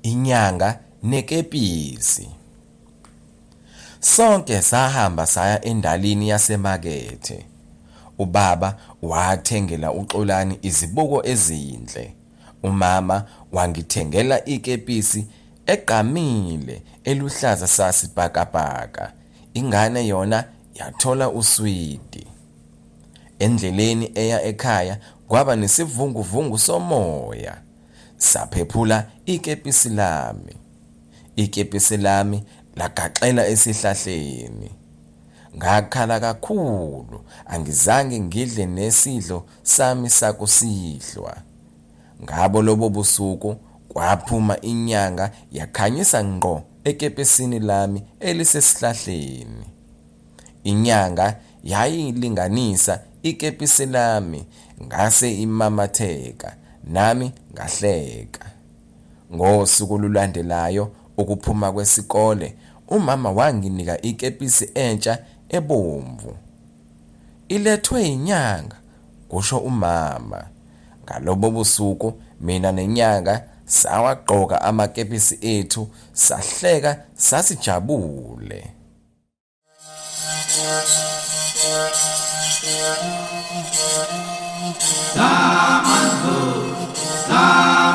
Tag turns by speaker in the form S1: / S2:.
S1: Inyanga nekepisi. Sonke sahamba saya endalini yasemakethe. Ubaba wathengela uXolani izibuko ezinhle. Umama wangithengela ikepisi egqamile eluhlaza sasibhakabhaka. Ingane yona yathola uswidi. Endleleni eya ekhaya kwaba nesivunguvungu somoya. Saphephula ikepisi lami. Ikepisi lami lagaxela esihlahleni. Ngakhala kakhulu, angizange ngidle nesidlo sami sakusihlwa. Ngabo lobo busuku kwaphuma inyanga yakhanyisa ngqo ekepisini lami elisesihlahleni. Inyanga yayilinganisa ikepisi lami ngase imamatheka, nami ngahleka. Ngosuku olulandelayo ukuphuma kwesikole, umama wanginika ikepisi entsha ebomvu. Ilethwe yinyanga, kusho umama. Ngalobo busuku mina nenyanga sawagqoka amakepisi ethu sahleka sasijabule.
S2: Damanhur, Damanhur.